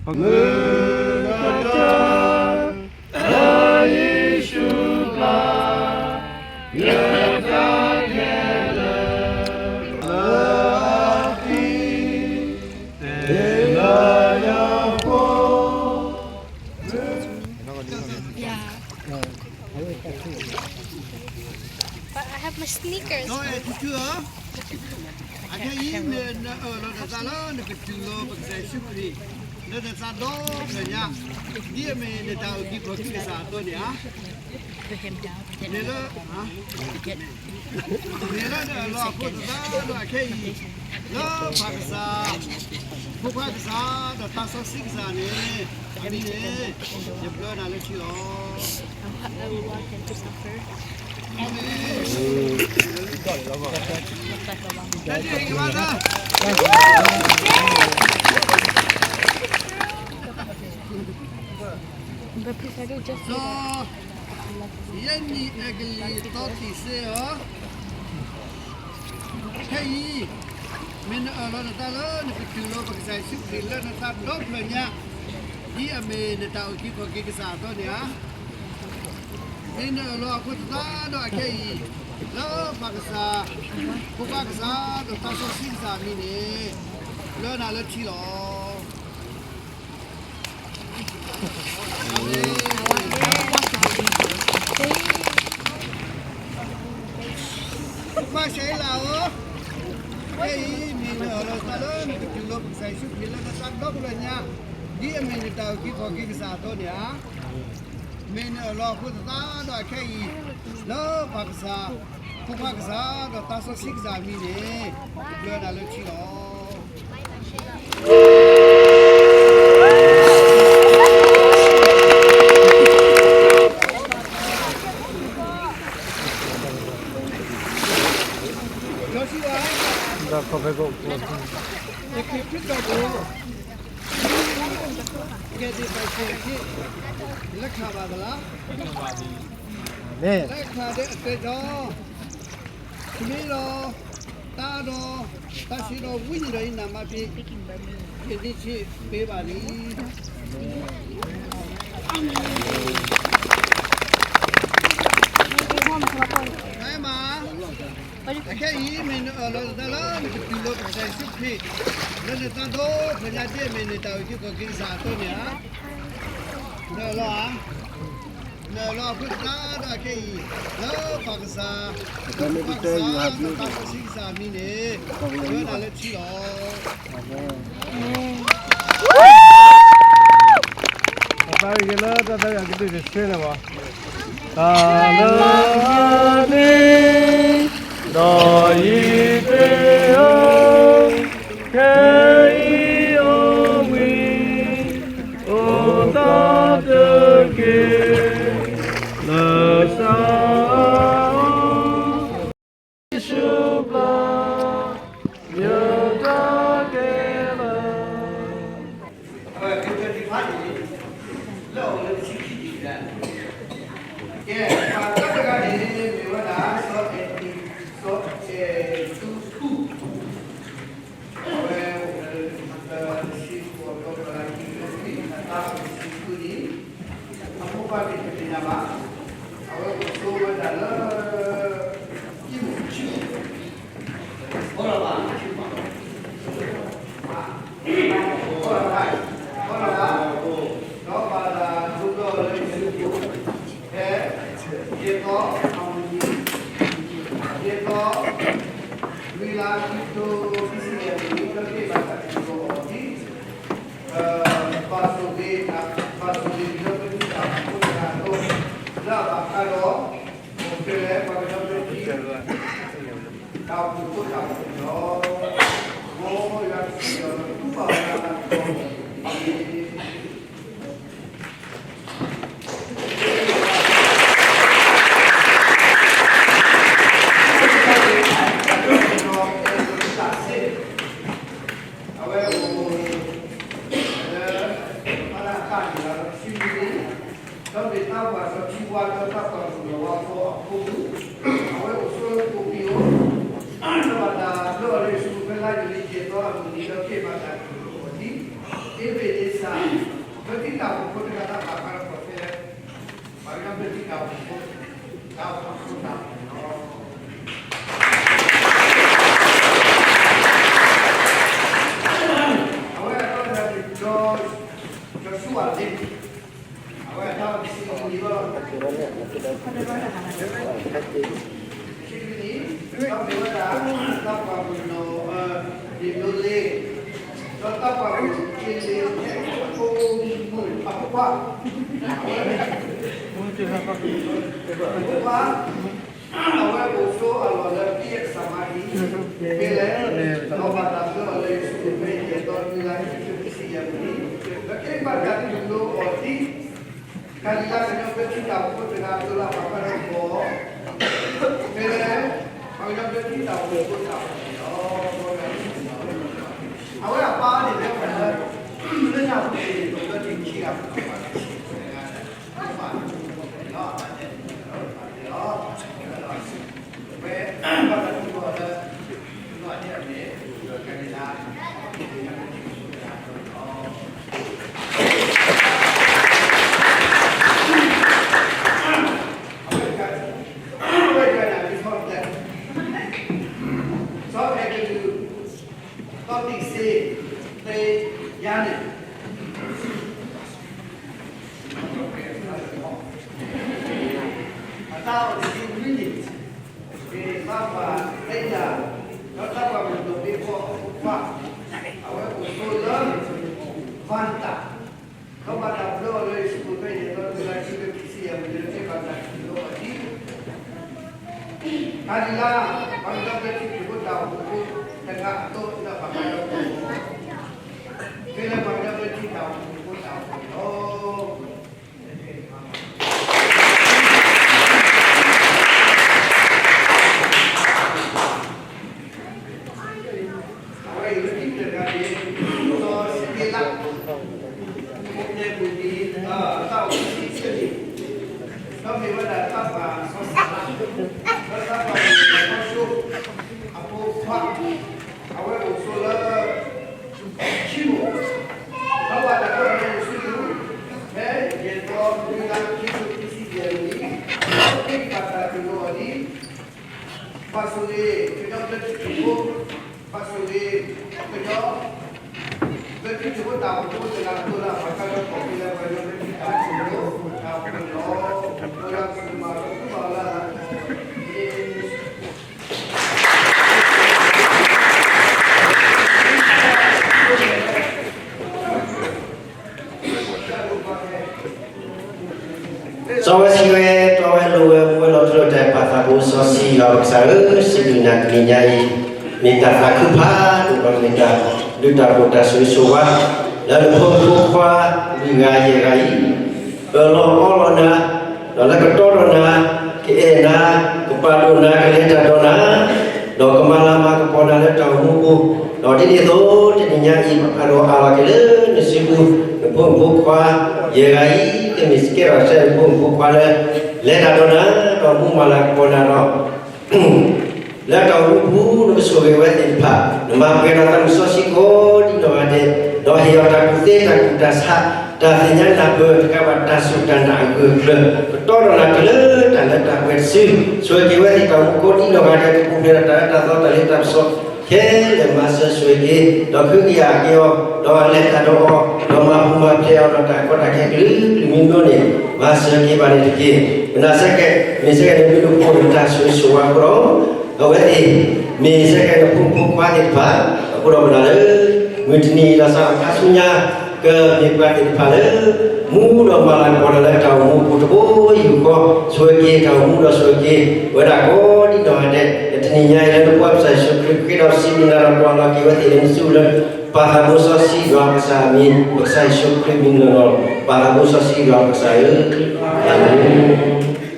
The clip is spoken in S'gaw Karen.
မုၢ်ကတၢၢ် လၢယ့ၣ်ၡူးပျၢ် ယသးခဲလၢာ် လၢအသံ တ့ၢ်လၢယဃိ Yeah. But I have my sneakers. ဒီးအဲၣ်ထူၣ်ထူၣ်ဧၢ, အခဲအံၤမ့ၢ်နအၢၣ်လီၤနသးလၢနကတူၢ်လိာ်ပကစၢ်ယ့ၣ်ၡူးခရံာ် လၢနသးဒီဖျၢၣ်ညါ, ဒ်အမ့ၢ်နတၢ်အုၣ်က့ၤခီၣ်က့ၤကစၢ်အသိးန့ၣ်ဧါ. မ့ၢ်လၢ မ့ၢ်လၢနအၢၣ်လီၤအဃိသတးဒီးအခဲအံၤ, လၢပၢ်ကစၢ်, ဖိခွါကစၢ် ဒီးသးစီဆှံကစၢ်န့ၣ် အမံၤန့ၣ် ယဘျၢနၤလၢထံလီၤ. ဒီး ယဲနံၣ်အဲကလံးသီတံၢ်စ့ၢ်ဧၢ, ခဲအံၤ မ့ၢ်နအၢၣ်လီၤနသးလၢနကတူၢ်လိာ်ပကစၢ်ယ့ၣ်ၡူးခရံာ်လၢနသးဒီဖျၢၣ်ညါ, ဒ်အမ့ၢ်နတၢ်အုၣ်က့ၤခီၣ်က့ၤကစၢ်အသိးန့ၣ်ဧါ. မ့ၢ်နအၢၣ်လီၤအဃိသတးဒီးအခဲအံၤ, လၢပၢ်ကစၢ်, ဖိခွါကစၢ် ဒီးသးစီဆှံကစၢ်အမံၤန့ၣ်, ဘျၢနၤလၢထံလီၤ. ဖိခွါစဲလးဧၢ, ခဲအံၤ မ့ၢ်နအၢၣ်လီၤသးလၢနကတူၢ်လိာ်ပကစၢ်ယ့ၣ်ၡူးခရံာ်လၢနသးဒီဖျၢၣ်ညါ, ဒ်အမ့ၢ်နတၢ်အုၣ်က့ၤခီၣ်က့ၤကစၢ်အသိးန့ၣ်ဧါ. မ့ၢ်နအၢၣ်လီၤအဃိသတးဒီးအခဲအံၤ, လၢပၢ်ကစၢ်, ဖိခွါကစၢ် ဒီးသးစီဆှံကစၢ်အမံၤန့ၣ်, ယဘျၢနၤလၢထံလီၤ. ဒီးခီဖျိ ကဲဒ်သိး လၢခးဘၣ်သလၢ, လၢခးဒီးအတဲဒီး, သမံဒီး, တၢ်ဒီး, တၢ်စံးဒီးဝိညာဉ်တော် ၏ နာမဖြင့်, ယနေ့ချစ်ပေးပါသည်. အခဲအံၤ မ့ၢ်နအၢၣ်လီၤသးလၢနကတူၢ်လိာ်ပကစၢ်ယ့ၣ်ၡူးခရံာ်, လၢနသးဒီဖျၢၣ်ညါ ဒ်အမ့ၢ်နတၢ်အုၣ်က့ၤခီၣ်က့ၤကစၢ်အသိးန့ၣ်ဧါ. နအၢၣ်လီၤဧါ. နအၢၣ်လီၤအဃိသတးဒီးအခဲအံၤ, လၢပၢ်ကစၢ်, ဒီးဖိခွါကစၢ်, ဒီးသးစီဆှံကစၢ်အမံၤန့ၣ်, ယဘျၢနၤလၢထံလီၤ. တၢ်သးဝံၣ်က့ၤလၢတၢ်သးဝံၣ်အကဒုၣ်တဆှဲန့ၣ်ဘၣ်. တၢ်လၢအန့ၣ်, ဒီးယံၤတ့ၢ်ဧၢ, ခဲအံၤအိၣ်ဝံၤ, အိၣ်သးတက့ၢ်, လၢစးအီၤ, ယ့ၣ်ၡူးပျၢ်, ယတၢ်ကဲလၢာ်. အဝဲ ဖဲဖဲသ့ၣ်တဖၣ်န့ၣ် လၢအအိၣ်လၢတဆံခံနံၣ်န့ၣ်, ကဲ, ပှၤတၢ်တဂၤန့ၣ် မ့ၢ်ဝဲဒၣ် စီၤအဲၣ်, စီၤအဲၣ်တူထူ, အဝဲအိၣ်လၢ တဆံဃိးဒီး ကလၤကံလၢဝံၤ အသးအိၣ်တဆံဃုနံၣ်, အမိၢ်ပၢ်န့ၣ်တသ့ၣ်ညါဘၣ်, အဝဲအိၣ်ဆိးဝဲဒၣ်လၢ ကံၢ်မုၢ်ဆူၣ် ဖီလီၤဘၣ်, ဖီလီၤဘၣ်, ဖီလီၤဘၣ်, ဒီးဘၣ်တၢ်ဒိးဘျၢလၢယ့ၣ်ၡူးအပူၤ, ဖဲ ယဲၢ်သီအမုၢ်နံၤ, ယဲၢ်သီ, နွံလါ ခံကထိခံဆံယဲၢ်နံၣ် လၢက့ၤဘၣ်တၢ်ထံၣ်လိာ်အီၤဒ် ပှၤဆိၣ်ဂ့ၤ, ပှၤဆိၣ်ဂ့ၤလၢပတံၤတၢ်အိၣ်ဖှိၣ်တဂၤအသိး, လၢအဘၣ်ဃးဒီး အိၣ်ဖျဲၣ်လၢပှၤကညီဖိခံ တၢ်အိၣ်ဖှိၣ်ဖိတၢ်အိၣ်ဖှိၣ်န့ၣ်လီၤ. မ်ယွၤကစံၣ်ညီၣ်လၢပပူၤဘၣ်ဝဲဒၣ်တၢ်ကပီၤ, အၤမ့ၣ်. အဝဲအိၣ်လၢ ဖးလၢအတၢ်န့ၣ်လီၤ တဆံလွံၢ်နံၣ်, ဒီးမ့ၢ်တၢ်ပှၤစီဆှံဝါ ဒီးတၢ်ပှၤကူၣ်လီၤဝါဖိအဖိမုၣ်, အဝဲအိၣ်ဆိးလၢကိးပံၤဧိၤ, ဒီးဘၣ်တၢ်ဒိးလၢယ့ၣ်ၡူး ဖဲလါယူၤလံ ယဲၢ်သီအမုၢ်နံၤ ဒီးက့ၤဘၣ်တၢ်ထံၣ်လိာ်အီၤဒ် အ့းဘ့းနံစၢ် တၢ်အိၣ်ဖှိၣ်ဖိတဂၤလၢဘၣ်ဃးဒီးကီၢ်ဖဲလဲၣ်, ပှၤကညီဘျၢထံတၢ်အိၣ်ဖှိၣ်ဖိ, တၢ်အိၣ်ဖှိၣ်ဖိတၢ်အိၣ်ဖှိၣ်လီၤ. အဝဲအတီအလိၤန့ၣ် ကၠီၤဆူဝါလ့, အဝဲအတၢ်အိၣ်ဖှိၣ်ဖိလီၤ. ခံနံၤ, ဒီးမ့ၢ်ဝဲဒၣ် တၢ်ပှၢ်မုၢ်နီၢ် ဒ့ၣ်ဒိလ့, ဒီးတၢ်ပှၢ်မုၢ်က့လ့ ဖိမုၣ်အဖိခွါ, အဖိခွါ, အဝဲအိၣ်ဆိးအလီၢ်လၢ ပယဲၢ်စမါအံၤ, ဖဲလဲၣ်, ဒီးဘၣ်တၢ်ဘျၢအီၤလၢယ့ၣ်ၡူးခရံာ် ဖဲယဲၢ်သီနွံလါ ခံကထိခံဆံယဲၢ်နံၣ်, ဒီးကဲဘၣ်တၢ်ကဒုးလိအီၤဒ် ကၤလံၤလါ ကညီဘျၢထံတၢ်အိၣ်ဖှိၣ်ဖိတဂၤအသိးလၢအဘၣ်ဃးဒီး ဖဲလဲၣ်, ပှၤကညီဘျၢထံတၢ်အိၣ်ဖှိၣ်ဖိတၢ်အိၣ်ဖှိၣ်န့ၣ်လီၤ. အဝဲအပၢ်န့ၣ် တဲဝဲဒၣ်လၢ လၢညါပူၤန့ၣ် ပှၤကညီဘျၢထံခံဂၤ ပှၤကညီဘျၢထံခံဂၤန့ၣ် ပှၤကညီဘျၢထံန့ၣ်လီၤ. အဝဲ စီၤအဲၣ်ကလုး သီတံၢ်စ့ သ့ယါန့ၣ် အတၢ်အိၣ်တဆံနွံနံၣ်, မ့ၢ်ဘၣ်ပှၤသ့ယါ, ဒီးတၢ်ပှၢ်မုၢ်နီၢ်ဘ့ဘီအဖိခွါ, အဝဲအိၣ်ဆိးလၢ ဘၣ်တၢ်, ဒီးဘၣ်တၢ်ဘျၢအီၤလၢယ့ၣ်ၡူးခရံာ် ဖဲယဲၢ်သီနွံလါ ခံကထိခံဆံယဲၢ်နံၣ် လၢကဲဘၣ်တၢ်ကဒုးလိအီၤဒ် ကၤလံၤလါ ပှၤကညီဘျၢထံတၢ်အိၣ်ဖှိၣ်ဖိတဂၤအသိးလၢအဘၣ်ဃးဒီး ဖဲလဲၣ်ပှၤကညီဘျၢထံတၢ်အိၣ်ဖှိၣ်ဖိတၢ်အိၣ်ဖှိၣ်န့ၣ်လီၤ. အဝဲအံၤလၢခံတဂၤန့ၣ် စီၤစက့လး, အိၣ်ဖျဲၣ်ပူၤန့ၣ် တၢ်အိၣ်ဖှိၣ်ခံဆံယဲၢ်နံၣ်, ဒီးမ့ၢ်ဝဲဒၣ်တၢ်ပှၢ်စီၤစးလး, ဒီးတၢ်ပှၢ်မုၢ်နီၢ်ဘ့ဘီအဖိခွါ, အဝဲအိၣ်ဆိးလၢ ခံဘိ, ဒီးဘၣ်တၢ်ဘျၢအီၤလၢယ့ၣ်ၡူးခရံာ် ဖဲယဲၢ်သီနွံလါ ခံကထိခံဆံယဲၢ်နံၣ်, ဒီးကဲဘၣ်တၢ်ကဒုးလိအီၤဒ် ပၢ်ဆိၣ်ဂ့ၤ ကညီဘျၢထံတၢ်အိၣ်ဖှိၣ်ဖိ, ပၢ်ဆိၣ်ဂ့ၤ ကညီဘျၢထံတၢ်အိၣ်ဖှိၣ်ဖိတဂၤအသိးလၢအဘၣ်ဃးဒီး ကီၢ်ဖဲလဲၣ်ပှၤကညီဘျၢထံတၢ်အိၣ်ဖှိၣ်ဖိတၢ်အိၣ်ဖှိၣ်န့ၣ်လီၤ. ဒီးယွၤကဆိၣ်ဂ့ၤဘၣ်ပှၤလၢအ စီၤဝဲစံးဝဲ, တီဝဲလိၤဝဲ မူဝဲလီၤထူလီၤယိာ်တၢ် ပၢ်သးဘိစီဆှံယွၤပကစၢ်ဧၢ, စံးဘျုးနၤတနံၤညါအံၤ, မ့ၢ်တၢ်သးခုဖးဒိၣ်ဒီးမ့ၢ်တၢ်ဒုးတၢ်ဖှိၣ်တၢ်ဆိၣ်ဂ့ၤဆိၣ်ဝါ လၢနဖိမုၣ်ဖိခွါ လွံၢ်ဂၤယဲၢ်ဂၤအံၤ အၢၣ်လီၤအီလီၤနၤ, ဒီးလၢကတီဒီးနၤ, ကအဲၣ်နၤ, ကပာ်ဒိၣ်နၤ, ကလဲၤတၢ်ဒီးနၤ, ဒီးကမၤလၤမၤကပီၤနၤလၢတၢ်အိၣ်မူအပူၤ, ဒီးဒ်န့ၣ်အသိး တနံၤညါအံၤ ပအၢၣ်လီၤအးလီၤက့ၤလၢနစုပူၤ, နဖိမုၣ်ဖိခွါ ယဲၢ်ဂၤအံၤ ကမ့ၢ်ကဲထီၣ်ကစၢ်နဖိမုၣ်ဖိခွါလၢ လဲၤတၢ်ဒီးနၤ, ဒီးမူမၤလၤကပီၤနၤဒီး လၢတၢ်အိၣ်မူပူၤ နကဆိၣ်ဂ့ၤဝဲသ့ၣ်တဖၣ်, နမၤပှဲၤဒီးသးစီဆှံကိးဒံနီၢ်ဂၤဒဲး, ဒီးဟ့ၣ်အီၤတၢ်ကူၣ်သ့တၢ်ကူၣ်တၢ်ဆး, တၢ်သ့ၣ်ညါနၢ်ပၢၢ်တကးဘၣ်တၢ်စူၢ်တၢ်နာ်အဂၢၢ်အကျၢၤ, ကတီဒီးနၤတုၤလၢတၢ်လၢတၢ်ပှဲၤတစု, ဆိၣ်ဂ့ၤက့ၤဝဲသ့ၣ်တၢ်အိၣ်မူကိးဒံနီၢ်ဂၤဒဲး ကပူၤဖျဲးဒီးတၢ်အၢတၢ်သီတၢ်လ့တၢ်ပစီခဲလၢာ် မၤစၢၤဆိၣ်ဂ့ၤက့ၤ, ဒီးဃုကယာ်က့ၤအီၤ, ဒီးလဲၤတၢ်ဒီးအီၤ, ဒီးမၤပူၤမၤဖျဲးအီၤဒီးတၢ်ကီတၢ်ခဲကလုာ်ကလုာ်မံၤမံၤန့ၣ်, မၤစၢၤက့ၤဘၣ်န့ၣ်တက့ၢ်. မနုၤစ့ၢ်ကီး မ့ၢ်စ့ၢ်ကီးနမ့ၢ်နဖိမုၣ်တၢ်ဆိၣ်ဂ့ၤဆိၣ်ဝါအဃိဒီး အဝဲသ့ၣ်မ့ၢ်စ့ၢ်ကီးနဖိမုၣ်ဖိခွါသ့ၣ်တဖၣ်, အဃိဒီးမနုၤလၢ မုၢ်တနံၤဒီးစးခါဆူညါ ကမ့ၢ်ပှၤသ့ၣ်တဖၣ်လၢ မူဒီးမၤလၤကပီၤတၢ်လၢတၢ်အိၣ်မူအပူၤတဘိယူၢ်ဃီ, ဆိၣ်ဂ့ၤက့ၤတၢ်အိၣ်မူဒီးဆိၣ်ဂ့ၤက့ၤဝဲဒၣ်ကိးဒံနီၢ်ဂၤဒဲး, တနံၤညါအံၤလၢနဖိခွါကစၢ်ယ့ၣ်ၡူးခရံာ်ဃ့ဒီးစံးဘျုးနၤဒီးပှၤလီၤက့ၤဝဲသ့ၣ်လၢနစုပူၤလၢ ပၢ်သးဘိစီဆှံယွၤကစၢ်အမံၤ, ပကစၢ်ယ့ၣ်ၡူးခရံာ်မံၤလီၤလီၤ, ပၢ်သးဘိစီဆှံယွၤကစၢ်ဧၢ, အၤမ့ၣ်.